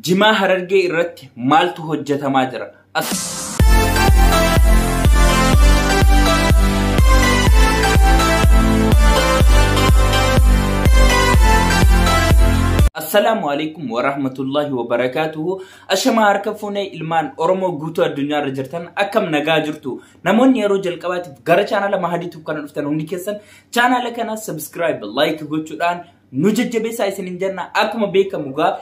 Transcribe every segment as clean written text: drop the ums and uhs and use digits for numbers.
Jimaa Harargee irratti maaltu hojjetamaa jira? Assalaamu alaikum wa rahmatullahi wa barakaatuhu. Ashamaa harka fuunee ilmaan Oromoo guutuu addunyaa irra jirtan, akkam nagaa jirtu? Namoonni yeroo jalqabaatiif gara chaanala Mahadiituuf kana dhuftan hundi keessan chaanala kana subscribe, like gochuudhaan nu jajjabeessaa isiniin jenna. Akkuma beekamu gaa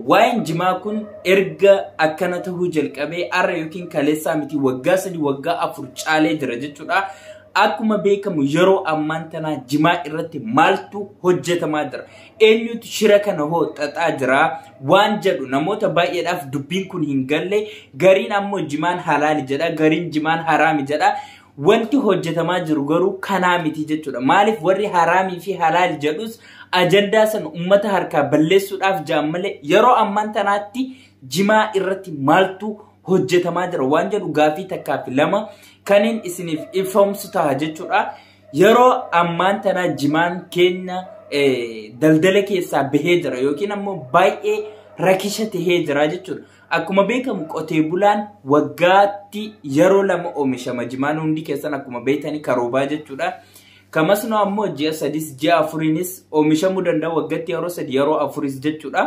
waa'een jimaa kun erga akkana tahuu jalqabee arra yookiin kaleessaa miti, waggaa 3 waggaa 4 caalee jira jechuudha. Akkuma beekamu yeroo ammaan tanaa jimaa irratti maaltu hojjetamaa jira? Eenyutu shira kana hoo xaxaa jira? Waan jedhu namoota baay'eedhaaf dubbiin kun hin galle. Gariin ammoo jimaan halaali jedha, gariin jimaan haraami jedha. Wanti hojjetamaa jiru garuu kanaa miti jechuudha. Maaliif warri haraamii fi halaali jedhus ajandaa sana uummata harkaa balleessuudhaaf ja'an malee, yeroo ammaan tanaatti jimaa irratti maaltu hojjetamaa jira waan jedhu gaafii takkaa fi lama kaniin isiniif ifoomsu ta'a jechuudha. Yeroo ammaan tanaa jimaan keenya daldala keessaa bahee jira yookiin ammoo baay'ee rakisha tahee jira jechuudha. Akkuma beekamu qotee bulaan waggaatti yeroo 2 oomishama jimaan, hundi keessan akkuma beektanii karoobaa jechuudha. Kamasnoo ammoo ji'a 3s ji'a 4nis oomishamuu danda'a, waggaatti yeroo 3 yeroo 4s jechuudha.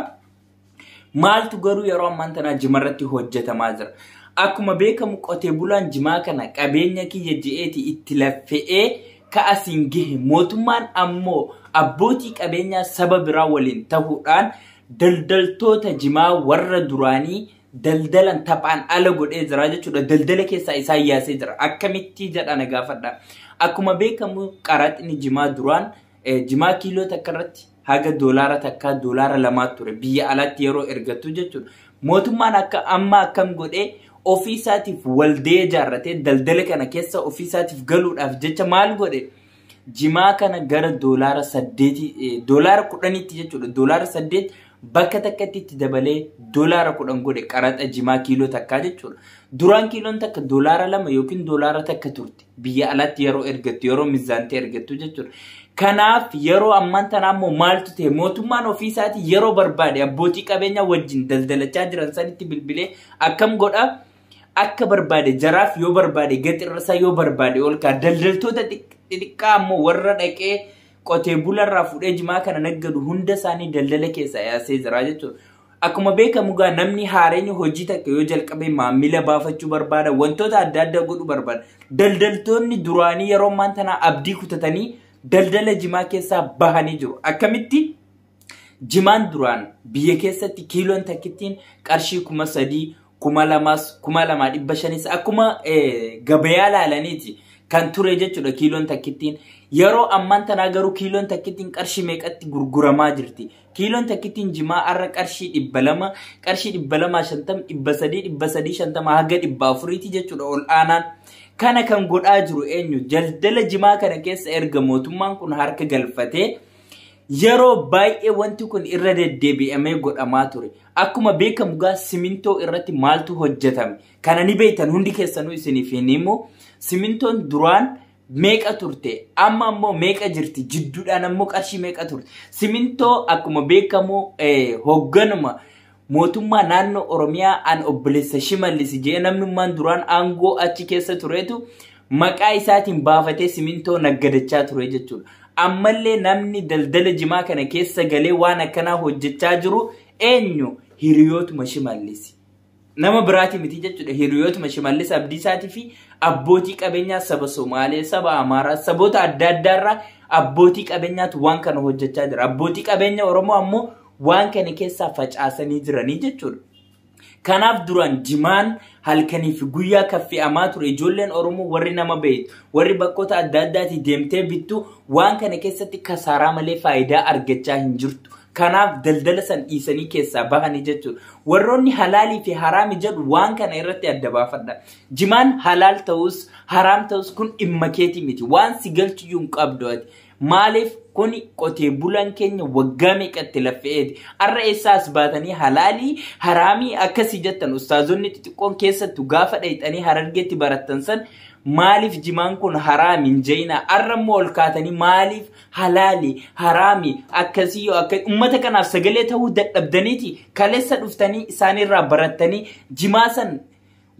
Maaltu garuu yeroo ammaan tanaa jimarratti hojjetamaa jira? Akkuma beekamu qotee bulaan jimaa kana qabeenya kiyya je'eeti itti laffe'ee ka'asiin gahe. Mootummaan ammoo abbootii qabeenyaa saba biraa waliin ta'uudhaan daldaltoota jimaa warra duraanii daldalan taphaan ala godhee jira jechuudha. Daldala keessaa isaan yaasee jira. Akkamitti jedha na gaafadha. Akkuma beekamu qaraxni jimaa duraan jimaa kiiloo takka irratti haga $1 $2 ture biyya alaatti yeroo ergattu jechuudha. Mootummaan akka amma akkam godhee ofii isaatiif waldee ijaarratee daldala kana keessa ofii isaatiif galuudhaaf jecha maal godhe? Jimaa kana gara $8 $10tti jechuudha. $8 bakka takkatti itti dabalee $10 godhe qaraxa jimaa kiiloo takkaa jechuudha. Duraan kiiloon takka $2 yookiin $1 turte biyya alaatti yeroo ergattu, yeroo mizaantee ergattu jechuudha. Kanaaf yeroo ammaan tanaa ammoo maaltu ta'e? Mootummaan ofii isaatii yeroo barbaade abbootii qabeenyaa wajjin daldalachaa jiran sanitti bilbilee akkam godha? Akka barbaade jaraaf yoo barbaade gaxirrasaa yoo barbaade ol ka'a. Daldaltoota xixiqqaa ammoo warra dhaqee qotee bularraa fuudhee jimaa kana naggadu hunda isaanii daldala keessaa yaasee jira jechuudha. Akkuma beekamu gaa namni haareen hojii takka yoo jalqabe maamila baafachuu barbaada, wantoota adda addaa godhuu barbaada. Daldaltoonni duraanii yeroo ammaan tanaa abdii kutatanii daldala jimaa keessaa bahanii jiru. Akkamitti? Jimaan duraan biyya keessatti kiiloon takkittiin qarshii 3000, 2000s, 2500s akkuma gabayaa laalaniiti kan ture jechuudha kiiloon takkittiin. Yeroo ammaan tanaa garuu kiiloon takkittiin qarshii meeqatti gurguramaa jirti? Kiiloon takkittiin jimaa har'a qarshii 200, qarshii 250, 300, 350 haga 400ti jechuudha ol aanaan. Kana kan godhaa jiru eenyu? Daldala jimaa kana keessa erga mootummaan kun harka galfatee yeroo baay'ee wanti kun irra deddeebi'amee godhamaa ture. Akkuma beekamu gaa simintoo irratti maaltu hojjetame? Kana ni beektan hundi keessanuu isiniif hin himu. Simintoon duraan meeqa turte? Amma ammoo meeqa jirti? Jidduudhaan ammoo qarshii meeqa turte? Simintoo akkuma beekamu hoogganuma mootummaa naannoo Oromiyaa an obboleessa Shimallis jedhee namnummaan duraan aangoo achi keessa turetu maqaa isaatiin baafatee simintoo naggadachaa ture jechuudha. Ammallee namni daldala jimaa kana keessa galee waan akkanaa hojjechaa jiru eenyu? Hiriyootuma Shimallis. Nama biraati miti jechuudha. Hiriyootuma Shimallis Abdiisaatii fi abbootii qabeenyaa saba Somaalee, saba Amaaraa, saboota adda addaarraa abbootii qabeenyaatu waan kana hojjechaa jira. Abbootii qabeenya Oromoo ammoo waan kana keessaa facaasanii jiranii jechuudha. Kanaaf duraan jimaan halkanii fi guyyaa kan fe'amaa ture ijoolleen Oromoo warri nama beektu, warri bakkoota adda addaatii deemtee bittu waan kana keessatti kasaaraa malee faayidaa argachaa hin jirtu. Kanaaf daldala san dhiisanii keessaa bahanii jechuudha. Warroonni halaalii fi haraami jedhu waan kana irratti adda baafadha. Jimaan halaal ta'us haraam ta'us kun dhimma keetii miti. Waan si galchuyyuu hin qabdu ati. Maaliif kuni qotee bulaan keenya waggaa meeqatti laffe'eeti. Har'a eessaas baatanii halaalii haraamii akkasii jettan ustaazonni xixiqqoon keessattuu gaafa dhayxanii Harargeetti barattan san maaliif jimaan kun haraami hin jeenaa? Har'a immoo ol kaatanii maaliif halaali haraami akkasii yoo akka uummata kanaaf sagalee ta'uu dadhabdaniiti kaleessa dhuftanii isaanirraa barattanii jimaa san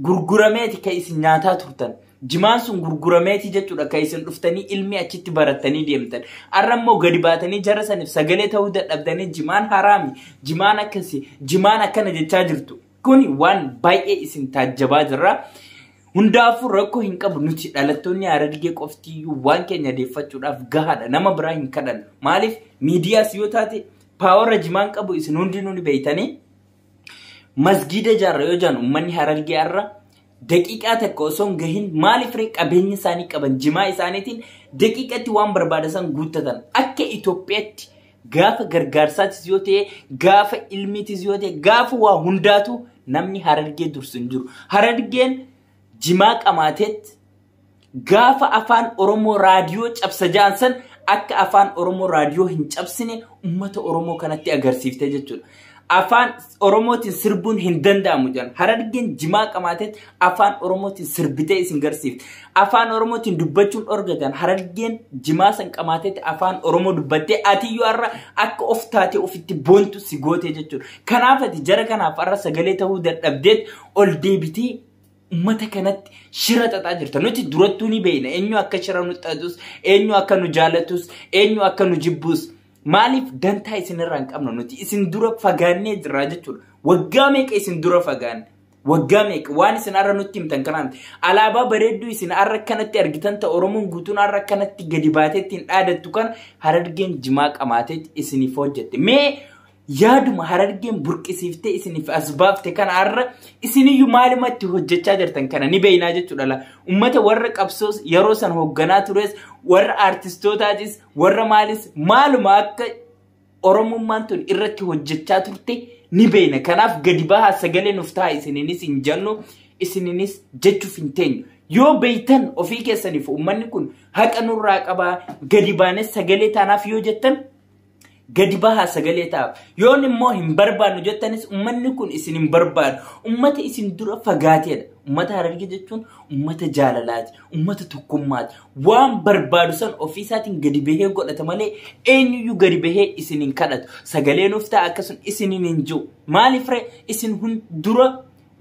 gurgurameeti kan isin nyaataa turtan. Jimaan sun gurgurameeti jechuudha kan isin dhuftanii ilmi achitti barattanii deemtan. Har'a immoo gadi baatanii jara saniif sagalee ta'uu dadhabdanii jimaan haraami, jimaan akkasii, jimaan akkana jechaa jirtu. Kuni waan baay'ee isin taajjabaa jirra. Hundaafuu rakkoo hin qabu nuti dhalattoonni Harargee qoftiyyuu waan keenya deeffachuudhaaf gahaadha. Nama biraa hin kadhannu. Maaliif miidiyaas yoo taate paawara jimaan qabu isin hundinuu ni beeytanii. Masgiida ijaarra yoo jedhan uummanni Harargee har'a daqiiqaa takka osoo hin gahin maaliif ree qabeenya isaanii qaban jimaa isaaniitiin daqiiqatti waan barbaadan guuttatan. Akka Itoophiyaatti gaafa gargaarsaatis yoo ta'e gaafa ilmiitis yoo ta'e gaafa waa hundaatu namni Harargee dursu hin jiru. Harargeen jimaa qamaateetti gaafa afaan Oromoo raadiyoo cabsa ja'an san akka afaan Oromoo raadiyoo hin cabsine uummata Oromoo kanatti agarsiifte jechuudha. Afaan Oromootiin sirbuun hin danda'amu jedhan. Harargeen jimaa qamaateetti afaan Oromootiin sirbitee isin garsiifte. Afaan Oromootiin dubbachuun dhorgatan. Harargeen jimaa san qamaateetti afaan Oromoo dubbattee atiyyuu har'a akka of taatee ofitti boontu si goote jechuudha. Kanaaf ati jara kanaaf har'a sagalee ta'uu dadhabdeet ol deebitee uummata kanatti shira xaxaa jirta. Nuti durattuu ni beekna. Eenyu akka shira nu xaxus, eenyu akka nu jaalatus, eenyu akka nu jibbus. Maaliif dantaa isinirraa hin qabnu nuti isin dura fagaannee jirra jechuudha. Waggaa meeqa isin dura fagaanne? Waggaa meeqa waan isin har'a nutti himtan kanaan alaabaa bareedduu isin har'a kanatti argitan ta'e Oromoon guutuun har'a kanatti gadi baatee ittiin dhaadattu kan Harargeen jimaa qamaateetti isiniif hojjette. Mee yaaduma Harargeen burqisiiftee isiniif as baafte kana har'a isiniyyuu maalumatti hojjechaa jirtan kana ni beeynaa jechuudha. Uummata warra qabsoos yeroo san hoogganaa tures warra aartistootaatis warra maalis maaluma akka Oromummaan tun irratti hojjechaa turte ni beeyna. Kanaaf gadi bahaa sagalee nuuf ta'a isiniinis hin jennu isiniinis jechuuf hin teenyu. Yoo beeytan ofii keessaniif uummanni kun haqa nurraa qabaa gadi baanee sagalee taanaaf yoo jettan gadi bahaa sagalee ta'aaf. Yoon immoo hin barbaannu jettanis uummanni kun isin hin barbaadu. Uummata isin dura fagaateedha. Uummata Harargee jechuun uummata jaalalaati. Uummata tokkummaati. Waan barbaadu san ofii isaatiin gadi bahee godhata malee eenyuyyuu gadi bahee isin hin kadhatu. Sagalee nuuf ta'a akkasuma isiniin hin jiru. Maaliif ree isin dura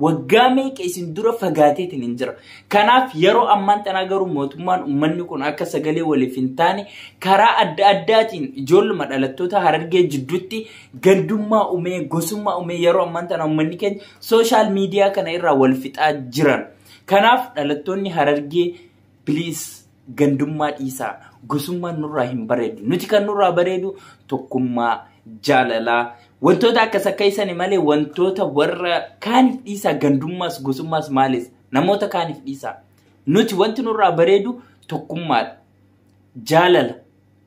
waggaa meeqa isin dura fagaateetiin hin jira. Kanaaf yeroo ammaan tanaa garuu mootummaan uummanni kun akka sagalee waliif hin taane karaa adda addaatiin ijoolluma dhalattoota Harargee jidduutti gandummaa uumee gosummaa uumee yeroo ammaan tanaa uummanni keenya sooshaal miidiyaa kana irraa wal fixaa jiran. Kanaaf dhalattoonni Harargee please gandummaa dhiisaa. Gosummaan nurraa hin bareedu. Nuti kan nurraa bareedu tokkummaa, jaalalaa, wantoota akkas akka isanii malee wantoota warra kaaniif dhiisaa gandummaas gosummaas maalis namoota kaaniif dhiisaa. Nuti wanti nurraa bareedu tokkummaadha. Jaalala.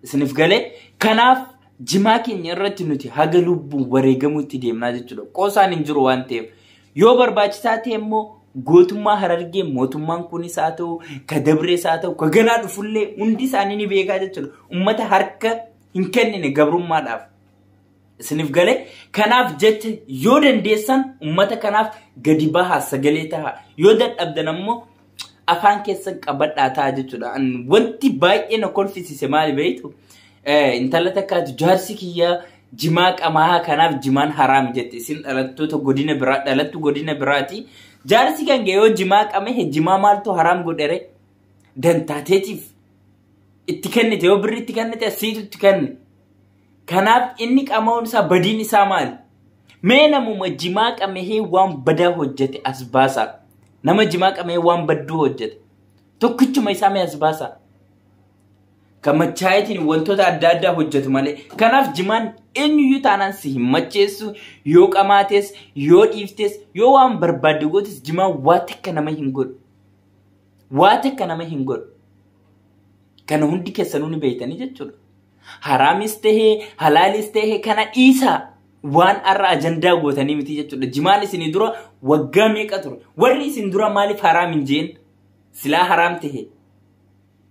Isiniif galee kanaaf jimaa keenya irratti nuti haga lubbuun wareegamuutti deemnaa jechuudha. Qoosaan hin jiru waan ta'eef. Yoo barbaachisaa ta'e immoo gootummaa Harargee mootummaan kunis haa ta'u, ka dabrees haa ta'u, ka ganaa dhufullee hundi isaanii ni beekaa jechuudha. Uummata harka hin kennine gabrummaadhaaf. Isiniif galee kanaaf jecha yoo dandeessan uummata kanaaf gadi bahaa sagalee ta'a. Yoo dadhabdan ammoo afaan keessan qabadhaa ta'a jechuudha. Wanti baay'ee na kolfisiise maali beektu? Intala takkaatu jaarsi kiyyaa jimaa qamaa kanaaf jimaan haraam jette. Isin dhalattoota godina biraa dhalattu godina biraati. Jaarsi kan yoo jimaa qame jimaa maaltu haraam godhere? Dantaateetiif itti kennite yoo birri itti kennite siitu itti kenne. Kanaaf inni qama'uun isaa badiin isaa maali? Mee namuma jimaa qamehee waan badaa hojjete as baasaa. Nama jimaa qamehee waan badduu hojjete. Tokkichuma isaa mee as baasaa. Kan machaayetiin wantoota adda addaa hojjetu malee. Kanaaf jimaan eenyuyyuu taanaan si hin macheessu, yoo qamaates, yoo dhiiftes, yoo waan barbaadde gootes jimaan waa takka nama hin godhu. Waa takka nama hin godhu. Kana hundi keessanuu ni beektanii jechuudha. Haraamis tahee, halaalis tahee kana dhiisaa waan har'a ajandaa gootanii miti jechuudha. Jimaan isinii dura waggaa meeqa ture? Warri isin dura maaliif haraam hin jeen? Silaa haraam tahee.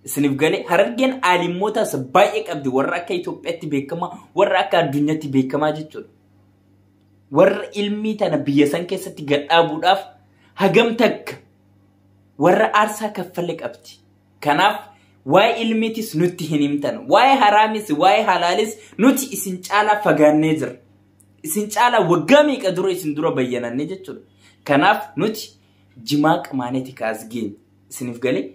Isiniif galee Harargeen aalimootaas baay'ee qabdi warra akka Itoophiyaatti beekamaa warra akka addunyaatti beekamaa jechuudha. Warra ilmii tana biyya san keessatti gadhaabuudhaaf hagam takka warra aarsaa kaffalle qabdi. Kanaaf waa'ee ilmiitis nutti hin himtan. Waa'ee haraamis waa'ee halaalis nuti isin caalaa fagaannee jirra. Isin caalaa waggaa meeqa dura isin dura bayyanannee jechuudha. Kanaaf nuti jimaa qamaaneeti kaas geenye. Isiniif galee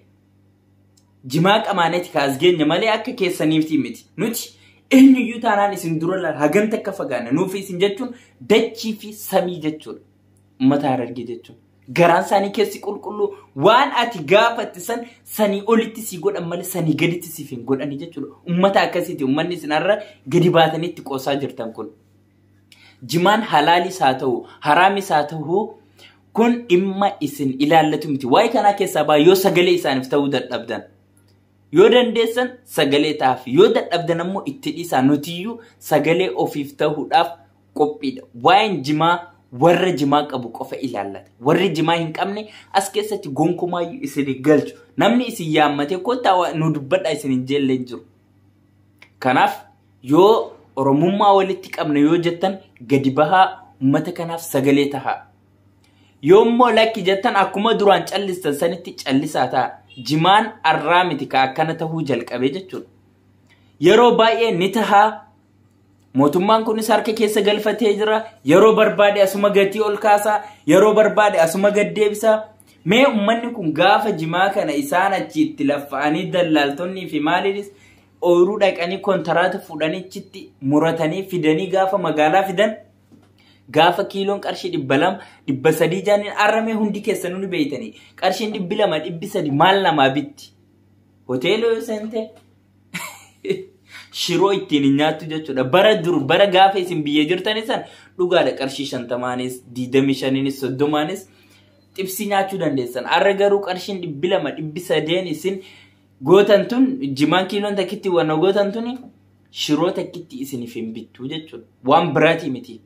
jimaa qamaaneeti kaas geenye malee akka keessaniifti miti. Nuti eenyuyyuu taanaan isin dura hagam takka fagaanne nuufi isin jechuun dachii fi samii jechuudha. Uummata Harargee jechuun. Garaan isaanii keessi qulqulluu waan ati gaafatte san sanii olitti si godhan malee sanii gaditti siif hin godhani jechuudha. Uummata akkasiiti uummanni isin har'a gadi baatanii itti qoosaa jirtan kun. Jimaan halaalis haa ta'u haraamis haa ta'u kun dhimma isin ilaallatu miti. Waa'ee kanaa keessaa baa yoo sagalee isaaniif ta'uu dadhabdan. Yoo dandeessan sagalee ta'aaf yoo dadhabdan ammoo itti dhiisaa nutiyyuu sagalee ofiif ta'uudhaaf qophiidha. Waa'een jimaa warra jimaa qabu qofa ilaallata. Warri jimaa hin qabne as keessatti gonkumaayyuu isin galchu. Namni isin yaammatee kottaa nu dubbadhaa isin hin jelle hin jiru. Kanaaf yoo Oromummaa walitti qabna yoo jettan gadi bahaa uummata kanaaf sagalee tahaa. Yoo immoo lakki jettan akkuma duraan callistan sanitti callisaa ta'a. Jimaan arraa miti ka akkana tahuu jalqabee jechuudha. Yeroo baay'ee ni tahaa. Mootummaan kunis harka keessa galfatee jira. Yeroo barbaade asuma gatii ol kaasaa. Yeroo barbaade asuma gad deebisaa. Mee uummanni kun gaafa jimaa kana isaan achi itti laffa'anii dallaaltonnii fi maaliinis ooyiruu dhaqanii kontaraata fuudhanii achitti muratanii fidanii gaafa magaalaa fidan gaafa kiiloon qarshii 200 300 jaaniin arramee hundi keessanuu ni beeytanii qarshiin 200 300 maal namaa bitti hoteela yoo seente shiroo ittiin hin nyaattu jechuudha. Bara dur bara gaafa isin biyya jirtan san dhugaadha qarshii 50nis 25nis 30nis xibsii nyaachuu dandeessan. Arra garuu qarshiin 200 300 isin gootan tun jimaan kiiloon takkitti waan gootan tuni shiroo takkitti isiniif hin bittu jechuudha. Waan biraatii miti.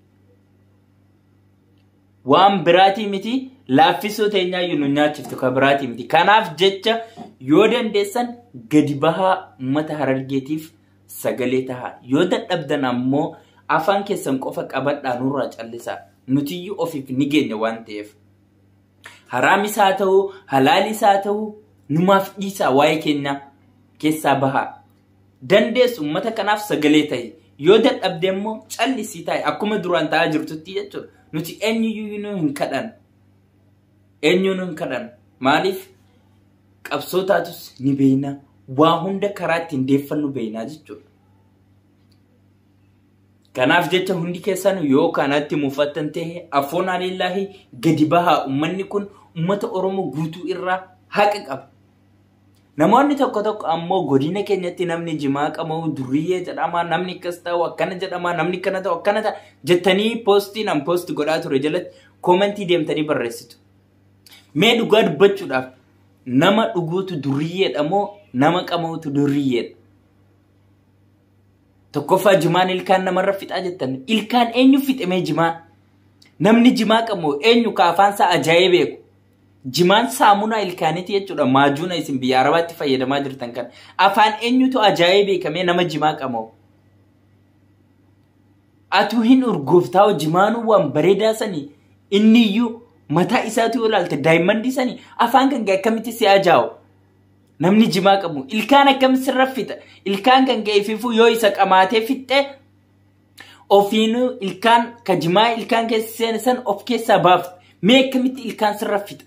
Waan biraatii miti laaffisoo teenyaayyuu nu nyaachiftu ka biraatii miti. Kanaaf jecha yoo dandeessan gadi bahaa uummata Harargeetiif sagalee tahaa. Yoo dadhabdan ammoo afaan keessan qofa qabadhaa nurraa callisaa. Nutiyyuu ofiif ni geenya waan ta'eef. Haraamis haa ta'u halaalis haa ta'u numaaf dhiisaa waa'ee keenya keessaa bahaa. Dandeessu uummata kanaaf sagalee ta'i. Yoo dadhabde immoo callisii ta'i akkuma duraan ta'aa jirtutti jechuudha. Nuti eenyuyyuu nu hin kadhan. Eenyuu nu hin kadhan. Maaliif qabsoo taatus ni beekna. Waa hunda karaa ittiin deeffannu beeknaa jechuudha. Kanaaf jecha hundi keessan yoo kanatti mufattan ta'e afoon alillaahi gadi bahaa uummanni kun uummata Oromoo guutuu irraa haqa qaba. Namoonni tokko tokko ammoo godina keenyatti namni jimaa qabu duriyyee jedhama, namni akkas ta'u akkana jedhama, namni akkana ta'u akkana ta'a jettanii poostii nan poosti godhaa ture jalatti koomentii deemtanii barreessitu. Mee dhugaa dubbachuudhaaf nama dhuguutu duriyyeedha moo nama qabuutu duriyyeedha? Tokkoffaa jimaan ilkaan namarra fixaa jettan. Ilkaan eenyu fixe mee jimaan? Namni jimaa qabu eenyu ka afaan isaa ajaa'ee beeku? Jimaan saamunaa ilkaaniiti jechuudha. Maajuuna isin biyya Arabaatti fayyadamaa jirtan kana. Afaan eenyutu ajaa'ee beekamee nama jimaa qabu? Atuu hin urgooftaa jimaanuu waan bareedaa sanii inniyyuu mataa isaatu yoo ilaalte daa'imman sanii afaan kan ga'e akkamitti si ajaa'u? Namni jimaa qabu ilkaan akkamitti sirra fixa? Ilkaan kan ga'e fiifuu yoo isa qamaatee fixxe ofiinuu ilkaan ka jimaa ilkaan keessa seene san of keessaa baafta. Mee akkamitti ilkaan sirra fixa?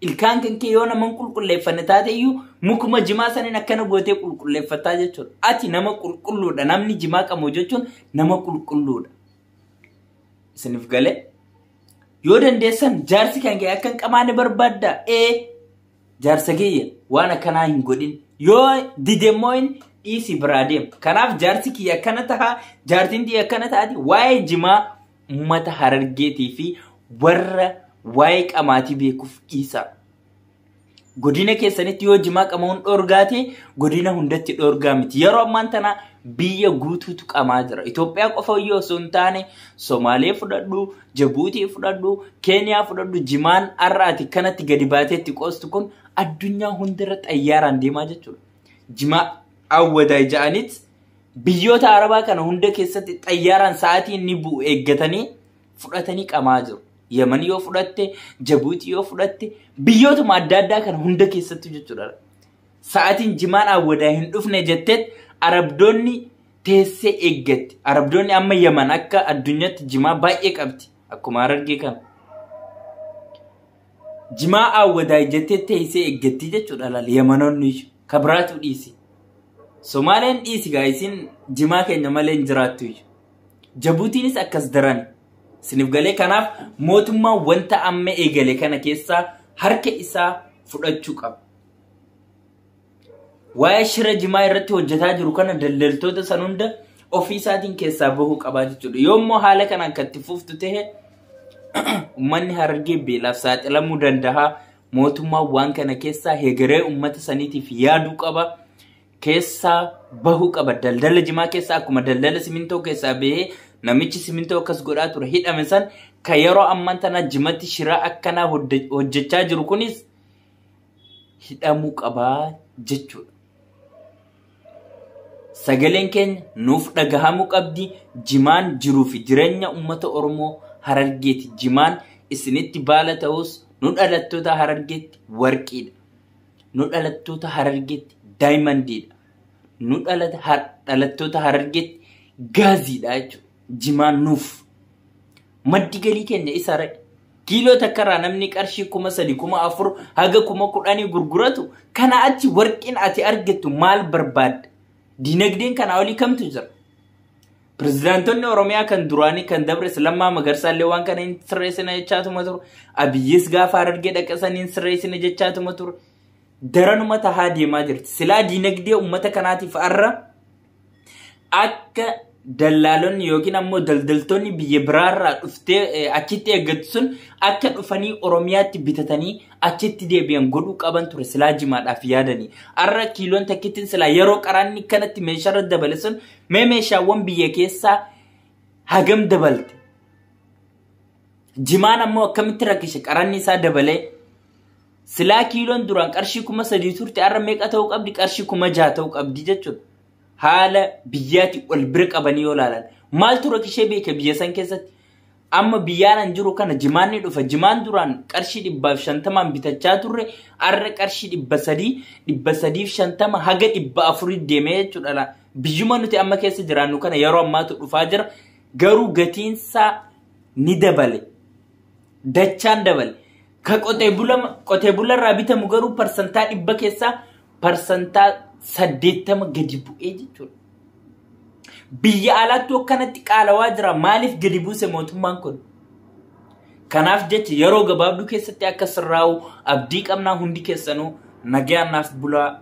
Ilkaan kan kee yoo nama hin qulqulleeffanne taate iyyuu mukuma jimaa saniin akkana gootee qulqulleeffataa jechuudha. Ati nama qulqulluudha. Namni jimaa qabu jechuun nama qulqulluudha. Isiniif galee? Yoo dandeessan jaarsi kan kee akka hin qamaane barbaaddaa? Ee jaarsa kiyya waan akkanaa hin godhin. Yoo dide immoo hin dhiisi biraa deema. Kanaaf jaarsi kiyya akkana tahaa, jaartiin kiyya akkana taati waa'ee jimaa uummata Harargeetii fi warra waa'ee qamaatii beekuuf dhiisa. Godina keessanitti yoo jimaa qamuun dhoorgaate godina hundatti dhoorgaa miti. Yeroo ammaan tana Biyya guutuutu qamaa jira. Itoophiyaa qofa iyyuu osoo hin taane Somaalee fudhadhu, Jabuutii fudhadhu, Keeniyaa fudhadhu, jimaan har'a ati kanatti gadi baateetti qoostu kun addunyaa hundarra xayyaaraan deemaa jechuudha. Jimaa awwadaa ja'aniit biyyoota Arabaa kana hunda keessatti xayyaaraan sa'aatii inni bu'u eeggatanii fudhatanii qamaa jiru. Yemen yoo fudhatte, Jabuutii yoo fudhatte, biyyootuma adda addaa kana hunda keessatti jechuudha. Sa'aatiin jimaan awwadaa hin dhufne jetteet Arabdoonni teessee eeggatti. Arabdoonni amma Yemen akka addunyaatti jimaa baay'ee qabdi. Akkuma Harargee kana. Jimaa awwadaa jettee teessee eeggatti jechuudha laal Yemenoonni iyyuu. Ka biraatu dhiisi. Somaaleen dhiisi gaa isin jimaa keenya malee hin jiraattu iyyuu. Jabuutiinis akkas daran. Isiniif galee kanaaf mootummaan wanta amma eegale kana keessaa harka isaa fudhachuu qaba. Waa'ee shira jimaa irratti hojjetaa jiru kana daldaltoota san hunda ofii isaatiin keessaa bahuu qabaa jechuudha. Yoommoo haala kanaan kan itti fuftu ta'e uummanni Harargee beelaaf saaxilamuu danda'a. Mootummaan waan kana keessaa hegeree uummata saniitiif yaaduu qaba. Keessaa bahuu qaba. Daldala jimaa keessaa akkuma daldala simintoo keessaa bahee namichi simintoo akkas godhaa ture hidhame san kan yeroo ammaan tana jimatti shira akkanaa hojjechaa jiru kunis hidhamuu qabaa jechuudha. Sagaleen keenya nuuf dhagahamuu qabdi. Jimaan jiruu fi jireenya uummata Oromoo Harargeeti. Jimaan isinitti baala ta'us nu dhalattoota Harargeetti warqiidha. Nu dhalattoota Harargeetti daayimandiidha. Nu dhalattoota Harargeetti gaaziidha jechuudha. Jimaan nuuf. Maddi galii keenya isa ra'e. Kiiloo takkarraa namni qarshii 3,000, 4,000 haga 10,000 gurguratu kana achi warqiin ati argattu maal barbaadda? Dinagdeen kanaa olii kamtu jira? Pirezidaantonni Oromiyaa kan duraanii kan dabres Lammaa Magarsaa illee waan kana hin sirreessina jechaatuma ture. Abiyyis gaafa Harargee dhaqasanii hin sirreessina jechaatuma ture. Daranuma tahaa deemaa jirti. Silaa dinagdee uummata kanaatiif har'a akka dallaalonni yookiin ammoo daldaltoonni biyya biraarraa dhuftee achitti eeggatu sun akka dhufanii Oromiyaatti bitatanii achitti deebi'an godhuu qaban ture silaa jimaadhaaf yaadanii. Har'a kiiloon takkittiin silaa yeroo qaraanni kanatti meeshaarra dabale sun mee meeshaawwan biyya keessaa hagam dabalte? Jimaan ammoo akkamitti rakkishe qaranni isaa dabalee? Silaa kiiloon duraan qarshii 3,000 turte har'a meeqa ta'uu qabdi? Qarshii 6,000 ta'uu qabdi jechuudha. Haala biyyaatti wal bira qabanii yoo ilaalan maaltu rakkishee beeka biyya san keessatti? Amma biyyaan an jiru kana jimaan ni dhufa. Jimaan duraan qarshii 150 bitachaa turre har'a qarshii 300, 350 haga 400 deemee jechuudha. Biyyuma nuti amma keessa jiraannu kana yeroo ammaatu dhufaa jira. Garuu gatiinsaa ni dabale. Dachaan dabale. Ka qotee bularraa bitamu garuu 100% keessaa 80% gadi bu'ee jechuudha. Biyya alaatti akkanatti qaalawaa jira. Maaliif gadi buuse mootummaan kun? Kanaaf jecha yeroo gabaabduu keessatti akka sirraa'u abdii qabnaa. Hundi keessanuu nagaan naaf bulaa.